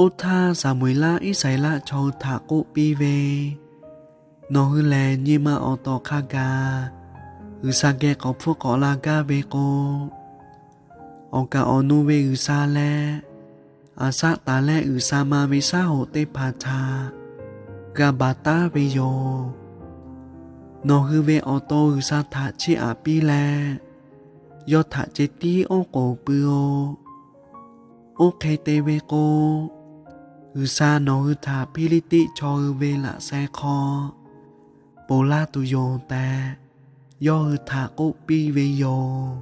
Oˇ htaˇ, Saˍmo-eˍlaˆ Iˉsaˍreˍlaˆ chaw hui htaꞈ k'oˆ piˇ ve, Nawˬ hui lehˬ, nyi ma awˬ tawˍ hk'a gaˬ G'uiˬsha geh k'awꞈ hpfuhˇ k'awꞈ la gaˇ ve k'o, awˬ kaˍ awˬ nu ve g'uiˬsha leh aˍsaˆ taˍ leh g'uiˬsha ma ve shaˉ hoꞈ teˇ hpaˍ htaꞈ g'a baˬ taˉ ve yoˬ. Nawˬ hui ve awˬ to G'uiˬsha htaꞈ chiˇ aꞈ piˇ leh, yawˇ htaꞈ ceh tiˉ oˉ k'oˍ pui-o. Oˇ hk'e te ve k'o, G'uiˬsha nawˬ hui htaꞈ Hpiˇliˇtiˆ chaw hui ve laꞈ sheh hk'aw ponˬ laˇ tuˬ yoˬ tehꞈ, yawˇ hui htaꞈ k'oˆ piˇ ve yoˬ.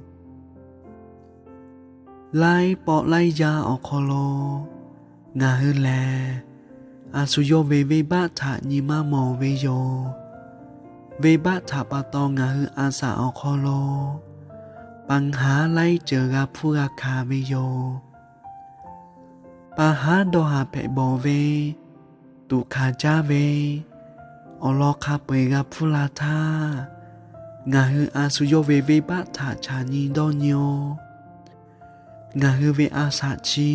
Laiˉ pawˆ laiˉ yaˇ awˬ hk'aw lo ngaˬ hui lehˬ, a shu yawˇ ve venˇbaˆ htaꞈ nyi maˇ mawˬ ve yoˬ. Venˇbaˆ htaꞈ pa taw ngaˬ hui a shaꞈ awˬ hk'aw lo pa haˉ laiˉ ceuˬ g'a hpfuhˇ g'a hkanˍ ve yoˬ. Pa haˉ dawˇ haˍ hpehꞈ bawˬ ve, tuꞈ hkanˍ jaˇ ve, awˬ lawn hk'a peu-eˬ g'a hpfuhˇ la htaˇ, ngaˬ hui a shu yawˇ ve venˇbaˆ htaꞈ chaꞈ nyi dawˇ nyi-o. Ngaˬ hui ve a shaꞈ chi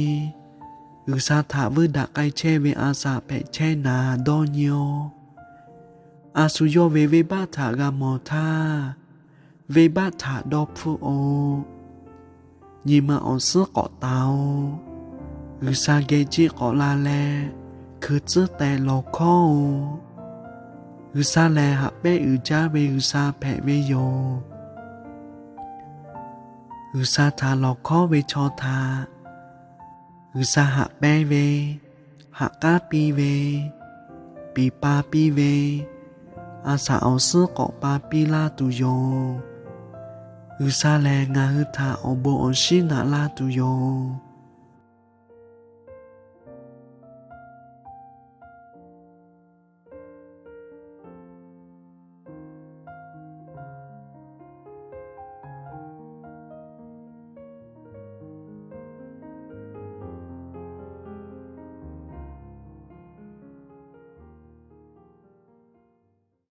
G'uiˬsha htaꞈ vuiˇ daꞈ k'ai chehˇ ve a shaꞈ hpehꞈ chehˇ naˍ dawˇ nyi-o. A shu yawˇ ve venˇbaˆ htaꞈ g'a mawˬ htaˇ, venˇbaˆ htaꞈ dawˇ hpfuhˆ-o. Nyi ma awˬ suhˉ k'awꞈ taˍ-o. G'uiˬsha geh jiˆ k'awꞈ la leh, hkui tcuhˉ teh lawˬ hkawˉ-o. G'uiˬsha lehˬ, haꞈ pehˉ uiˍ jaˇ ve G'uiˬsha hpehꞈ ve yoˬ. G'uiˬsha htaꞈ lawˬ hkawˉ ve chaw htaꞈ G'uiˬsha haꞈ pehˉ ve, haꞈ k'aˉ piˇ ve, piˍ pa piˇ ve, a shaꞈ awˬ suhˉ k'awꞈ pa piˇ laˇ tuˬ yoˬ. G'uiˬsha lehˬ, ngaˬ hui htaꞈ awˬ bon awˬ shinˉ naꞈ laˇ tuˬ yoˬ.